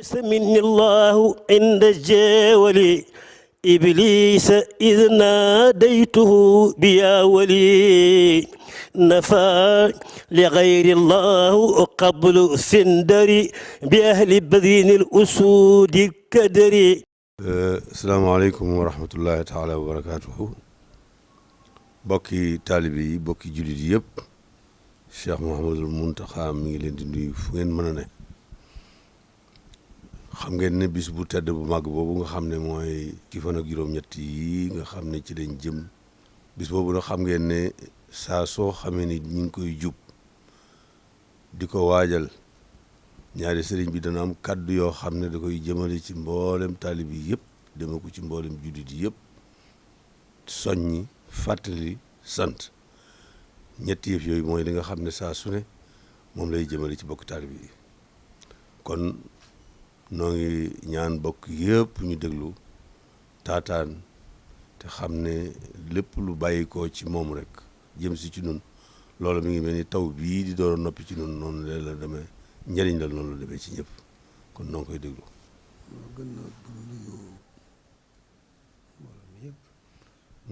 سمني الله عند الجاول إبليس إذ ناديته بيا ولي نفى لغير الله قبل سندري بأهل بذين الأسود كدري. السلام عليكم ورحمة الله تعالى وبركاته. bokki taalibe yi bokki jullit yi yëpp Cheikh Mouhamadul Mountakha mi ngi leen di nuyu fu ngeen mën a ne. xam ngeen ne bis bu tedd bu màgg boobu nga xam ne mooy ci fan ak juróom-ñett yi nga xam ne ci lañ jëm bis boobu nag xam ngeen ne saa soo xamee ni ñu ngi koy jub di ko waajal ñaari sëriñ bi dana am kaddu yoo xam ne da koy jëmale ci mboolem taalib yi yëpp dema ko ci mboolem jullit yi yëpp soññi fàttali sant ñetti yëf yooyu mooy li nga xam ne saa su ne moom lay jëmale ci bokk taalib yi kon noo ngi ñaan bokk yëpp ñu déglu taataan te xam ne lépp lu bàyyi ko ci moom rek jëm si ci nun loolu mi ngi mel ni taw bii di door a noppi ci nun noonu la demee njëriñ la noonu la demee ci ñëpp kon noo ngi koy déglu.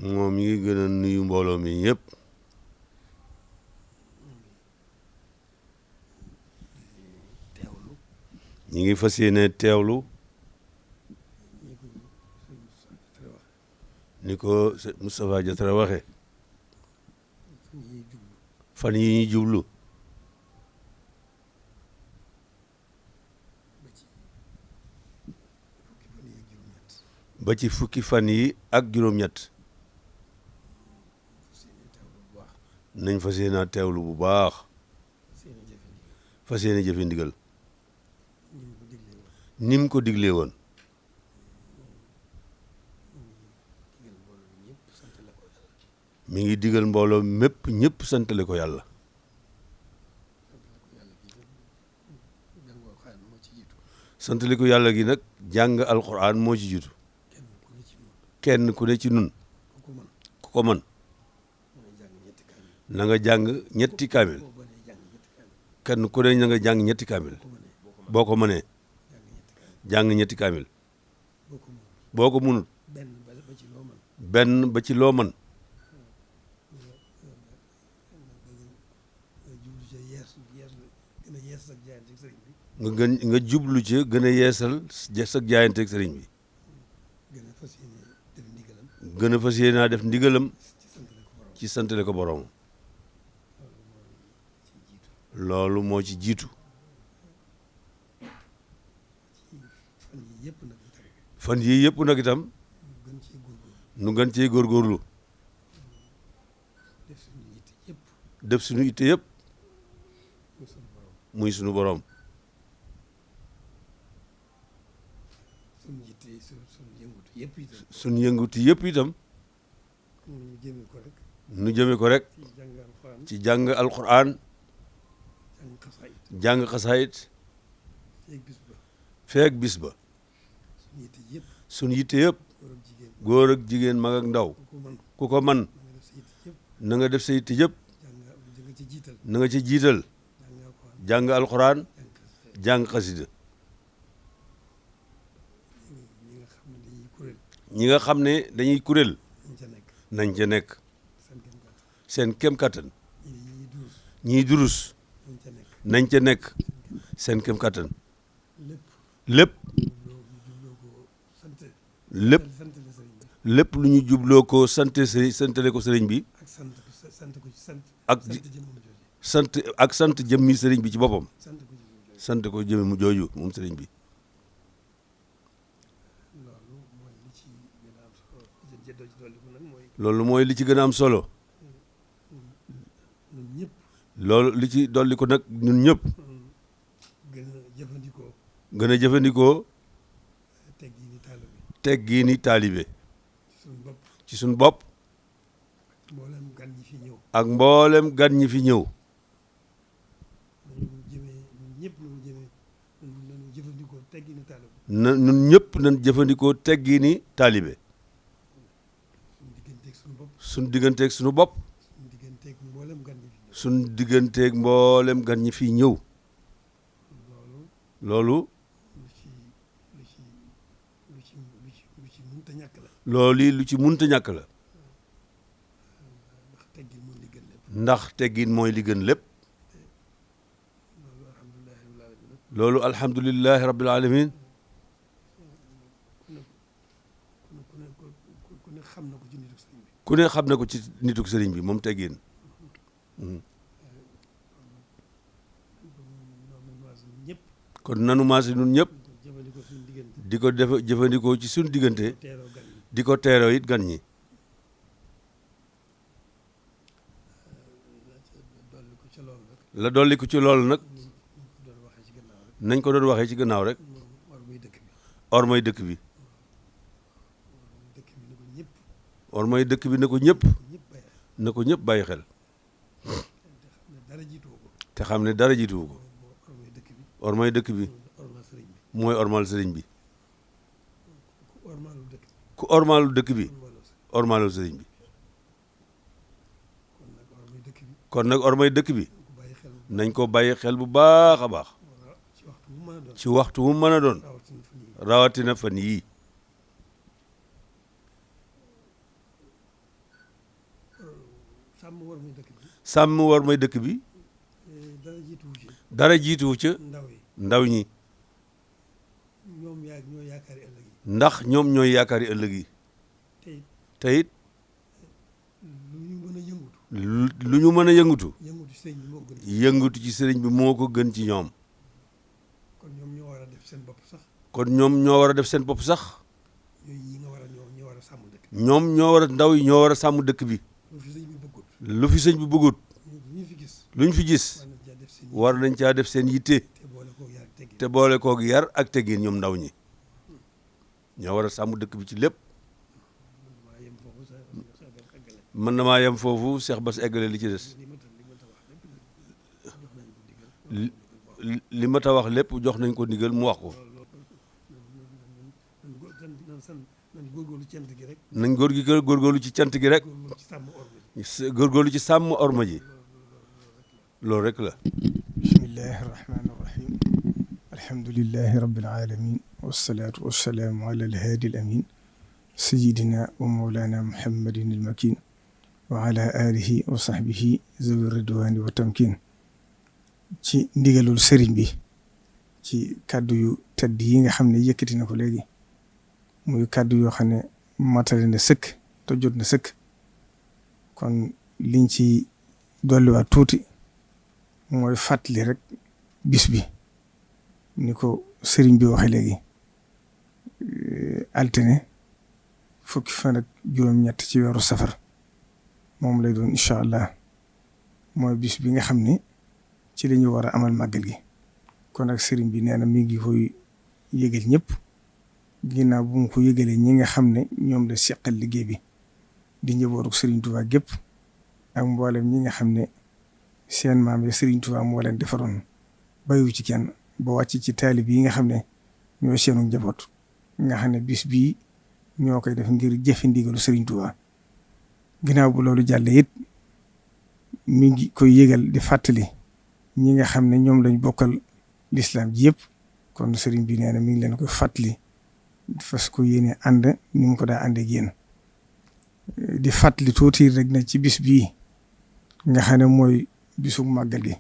moom mi ngi gën a nuyu mbooloo mi ñëpp. ñi ngi fas yéene teewlu ni ko Moustapha Diatara waxe fan yi ñuy jublu ba ci fukki fan yi ak juróom-ñett nañ fas yéene teewlu bu baax fas yéene jëfe ndigal ni mu ko diglee woon mi ngi digal mbooloo mépp ñëpp santale ko yàlla santale ko yàlla gi nag jàng alxuraan moo ci jiitu kenn ku ne ci nun ku ko mën na nga jàng ñetti kaamil kenn ku ne na nga jàng ñetti kaamil boo ko mënee jàng ñetti kaamil boo ko munut benn ba ci loo mën nga jublu ci gën a yeesal sa jaayanteeg sëriñ bi gën a fas yéenaa def ndigalam ci santale ko borom loolu moo ci jiitu fan yii yëpp nag itam nu gën cee góorgóorlu def suñu itte yëpp muy suñu borom suñu yënguti yëpp itam nu jëme ko rek ci jàng alquran jàng xasaayit feek bis ba suñu yitte yëpp góor ak jigéen mag ak ndaw ku ko man na nga def sa yitte yëpp na nga ci jiital jàng alquran jàng xasida ñi nga xam ne dañuy kuréel nañ ca nekk seen kem kattan ñiy durus nañ ca nekk seen kem kattan lépp lu ñu jubloo ko santale ko sëriñ bi ak sant jëmmi sëriñ bi ci boppam sant ko jëmmi mu jooju moom sëriñ bi loolu mooy li ci gën a am solo loolu li ci dolli ko nag ñun ñëpp gën a jëfandikoo teggiini taalibe ci suñ bopp ak mboolem gan ñi fi ñëw ñun ñëpp nañ jëfandikoo teggiini taalibe suñ digganteeg suñu bopp suñ digganteeg mboolem gan ñi fi ñëw loolu loolu lu ci munta ñàkk la ndax teggin mooy li gën lépp loolu alhamdulillahi rabbil alamin ku ne xam na ko ci nituk sëriñ bi moom teggin kon nanu maase ñun ñëpp di ko def jëfandikoo ci suñu diggante di ko teeroo it gan ñi la dolli ko ci loolu nag nañ ko doon waxee ci gannaaw rek ormay dëkk bi ormay dëkk bi na ko ñëpp bàyyi xel te xam ne dara jiituwu ko ormay dëkk bi mooy ormal sëriñ bi ku ormalu dëkk bi ormalu sëriñ bi kon nag ormay dëkk bi nañ ko bàyyi xel bu baax a baax ci waxtu wu mën a doon rawatina fan yii sàmm war may dëkk bi dara jiituwu ca ndaw ñi ndax ñoom ñooy yaakaari ëllëg yi te it lu ñu mën a yëngutu yëngutu ci sëriñ bi moo ko gën ci ñoom kon ñoom ñoo war a def seen bopp sax ñoom ñoo war a ndaw yi ñoo war a sàmm dëkk bi lu fi sëñ bi bëggut lu ñu fi gis war nañ caa def seen yitte te boole koog yar ak teggin ñoom ndaw ñi ñoo war a sàmm dëkk bi ci lépp mën na maa yem foofu Cheikh Bass eggale li ci des li ma ta wax lépp jox nañ ko ndigal mu wax ko nañ góorgóorlu ci cant gi rek góorgóorlu ci sàmm orma ji loolu rek la bismillahi irrahmani irrahim alhamdulilahi rabbil alamin wassalatu wassalaamu ala alhaadi al amin sayidina wa mawlana muhammadin almakin wa ala alihi wa sahbihi zawi ridwani wa tamkin ci ndigalul sëriñ bi ci kàddu yu tedd yi nga xam ne yëkkati na ko léegi muy kàddu yoo xam ne matale na sëkk te jot na sëkk kon liñ ci dolliwaat tuuti mooy fàttali rek bis bi ni ko sëriñ bi waxe léegi altine fukki fan ak juróom-ñett ci weeru safar moom lay doon incha allah mooy bis bi nga xam ne ci la ñu war a amal màggal gi kon nag sëriñ bi nee na mi ngi koy yëgal ñëpp ginnaaw bu mu ko yëgalee ñi nga xam ne ñoom la seqal liggéey bi di njabootu sëriñ Tuubaa gépp ak mboolem ñi nga xam ne seen maam ya sëriñ Tuubaa moo leen defaroon bayu ci kenn ba wàcc ci taalib yi nga xam ne ñoo seenu njaboot nga xam ne bis bii ñoo koy def ngir jëfe ndigalu sëriñ Tuubaa ginnaaw bu loolu jàllee it mi ngi koy yëgal di fàttali ñi nga xam ne ñoom lañ bokkal lislaam ji yëpp kon sëriñ bi nee na mi ngi leen koy fàttali fas ko yéene ànd ni mu ko daa ànd ak yéen di fàttali tuuti rek na ci bis bii nga xam ne mooy bisu màggal gi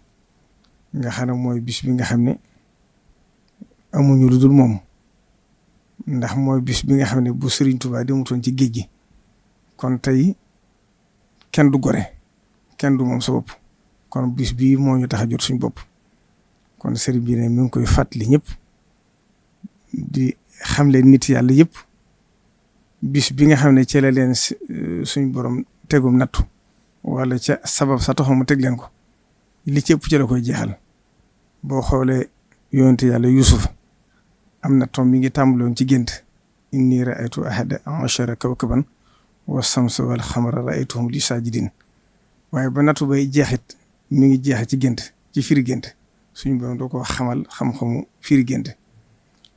nga xam ne mooy bis bi nga xam ne amuñu lu dul moom ndax mooy bis bi nga xam ne bu Sëriñ Tuubaa demutoon ci géej gi kon tey kenn du gore kenn du moom sa bopp kon bis bii moo ñu tax a jot suñ bopp kon sëriñ bi ne mi ngi koy fàttali ñëpp di xam leen nit yàlla yëpp bis bi nga xam ne ci la leen suñ borom tegum nattu wala ca sabab sa taxaw mu teg leen ko li ci ëpp ci la koy jeexal boo xoolee yonente yàlla Yuusuf am na tom mi ngi tàmbaloon ci gént inni raaytu ahada ashara kawkaban wa samsa wal xamara raaytuhum li saajidin waaye ba nattu bay jeexit mi ngi jeexe ci gént ci firi gént suñu borom doo ko xamal xam-xamu firi gént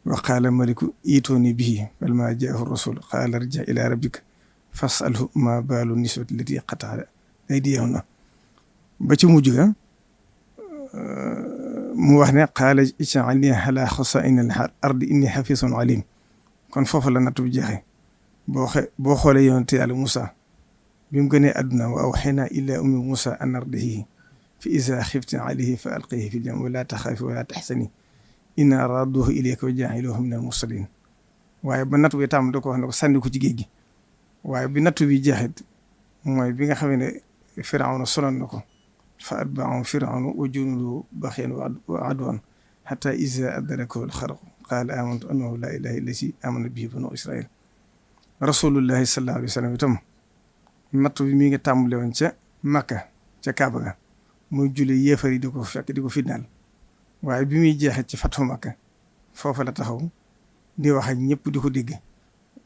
wa qaala maliku iitooni bihi falammaa jaahu rasul qaala irji ila rabbika fasalhu ma baalu niswati lati qata'a aydiyahunna ba ci mujj ga mu wax ne qaala ij'alni ala xasaa'ini al ardi inni xafisun alim kon foofu la nattu bi jeexee boo xoolee yonent Yàlla Moussa bi mu gënee àdduna wa awhaynaa ilaa ummi Moussa an ardi'ihi fa izaa xifti alayhi fa alqihi fil yammi wa laa taxaafi wa laa taxzani innaa raadduuhu ilayki wa jaa'iluuhu minal mursaliin waaye ba nattu bi tam da ko wax ne ko sànni ko ci géej gi waaye bi nattu bi jeexit mooy bi nga xam ne Firawna sonal na ko fa atba'ahum Firawnu wa junuuduhu baxyan wa adwan hattaa izaa adrakahu al-gharaqu qaala aamantu annahu laa ilaaha illazii aamana bihi banuu Israa'iil rasulullahi sallallahu alayhi wa sallam itam nattu bi mi ngi tàmbale woon ca Makka ca Kaaba ga muy julli yéefar yi di ko fekk di ko fitnaal waaye bi muy jeexit ci Fathu Makka foofa la taxaw di wax ak ñëpp di ko dégg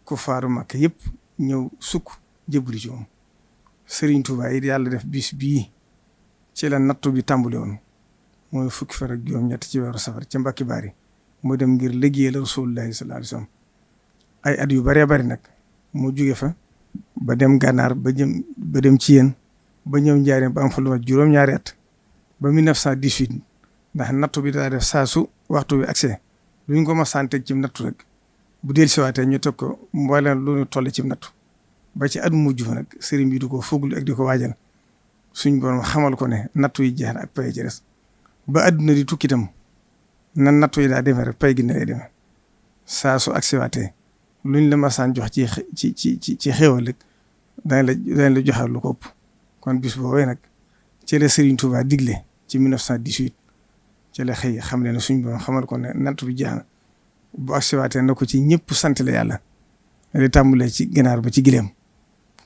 kuffaaru Makka yëpp ñëw sukk jébbalu ci moom Serigne Touba yi yàlla def bis bii ci la nattu bi tàmbale woon mooy fukki fan ak juróom-ñett ci weeru safar ca Mbàkke Baari mu dem ngir liggéeyal rasulullahi sallallahu alayhi wa sallam ay at yu bëree bëri nag mu jóge fa ba dem gànnaar ba dem ci yéen ba ñëw Njaaréem ba am fa lu mat juróom-ñaari at ba 1918 ndax nattu bi daa def saa su waxtu bi accès luñ ko ma santé ci nattu rek bu dellusiwaatee ñu teg ko mbooleem lu ñu toll ci nattu ba ci at mujj fa nag sëriñ bi du ko foglu ak di ko waajal suñ borom xamal ko ne nattu yi jeex na ak pay ci des ba adduna di tukki itam nan nattu yi daa demee rek pay gi ne lay demee saa su accès waatee luñ la masaan jox ci xéewal rek dañ la joxal lu ko ëpp kon bis boobee nag ci la Serigne Touba digle ci 1918 ci la xëy xam ne suñ borom xamal ko ne natt bi jeex na bu agsiwaatee na ko ci ñëpp sant la yàlla li tàmbalee ci ginaar ba ci gileem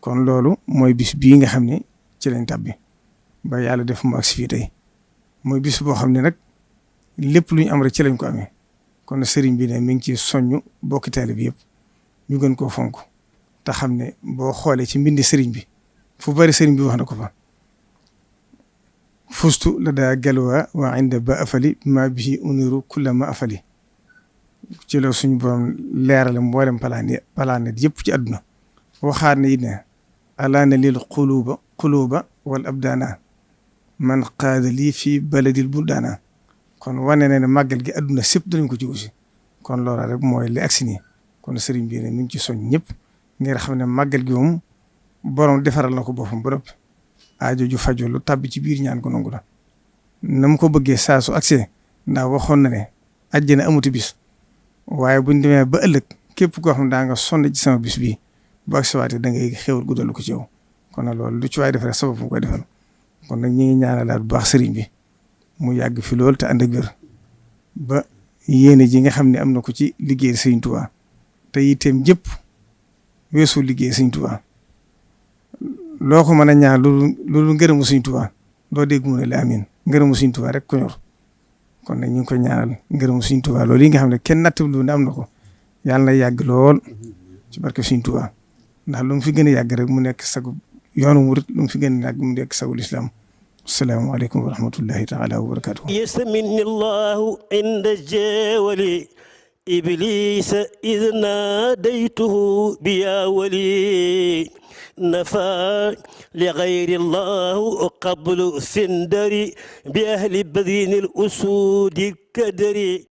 kon loolu mooy bis bii nga xam ne ci lañ tàbbi ba yàlla def mu agsi fii tey mooy bis boo xam ne nag lépp lu ñu am rek ci lañ ko amee kon Serigne bi ne mi ngi ci soññu bokki taalibe bi yëpp ñu gën koo fonk te xam ne boo xoolee ci mbindi sëriñ bi fu bari sëriñ bi wax na ko fa fustu la daa galwaa waa inda ba afali ma bihi uniru kulla ma afali ci la suñu borom leerale mboolem planète yëpp ci àdduna waxaat ne it ne alaana lil quluba wal abdaana man qaada lii fii baladil buldaana kon wane ne màggal gi àdduna sépp danañ ko ci aussi kon loola rek mooy li agsi nii kon sëriñ bi ne mi ngi ci soñ ñëpp ngir xam ne màggal gi moom borom defaral na ko boppam ba noppi aajo ju fajoo lu tàbbi ci biir ñaan ko nangu la na mu ko bëggee saa su accès ndax waxoon na ne àjjana amuti bis waaye buñ demee ba ëllëg képp koo xam ne daa nga sonn ci sama bis bii bu accès waatee da ngay xéwal guddal ko ci yow kon nag loolu lu ci waay def rek sabab mu koy defal kon nag ñi ngi ñaanalaat bu baax sëriñ bi mu yàgg fi lool te ànd ak wér ba yéene ji nga xam ne am na ko ci liggéey Sëriñ Tuubaa te itam jëpp weesu liggéey Sëriñ Tuubaa loo ko mën a ñaan loolu ngërëmu Sëriñ Tuubaa doo dégg mu ne la amiin ngërëmu Sëriñ Tuubaa rek ko ñor kon nag ñu ngi koy ñaanal ngërëmu Sëriñ Tuubaa loolu yi nga xam ne kenn nattablu ne am na ko yàlla na yàgg lool ci barke Sëriñ Tuubaa ndax lu mu fi gën a yàgg rek mu nekk sagu yoonu murit lu mu fi gën a yàgg mu nekk sagul islam. assalaamu aleykum wa rahmatullahi taala wa barakatuh. yasamini llahu inda jeewali إبليس إذ ناديته بيا ولي نفى لغير الله قبل سندري بأهل بذين الأسود الكدري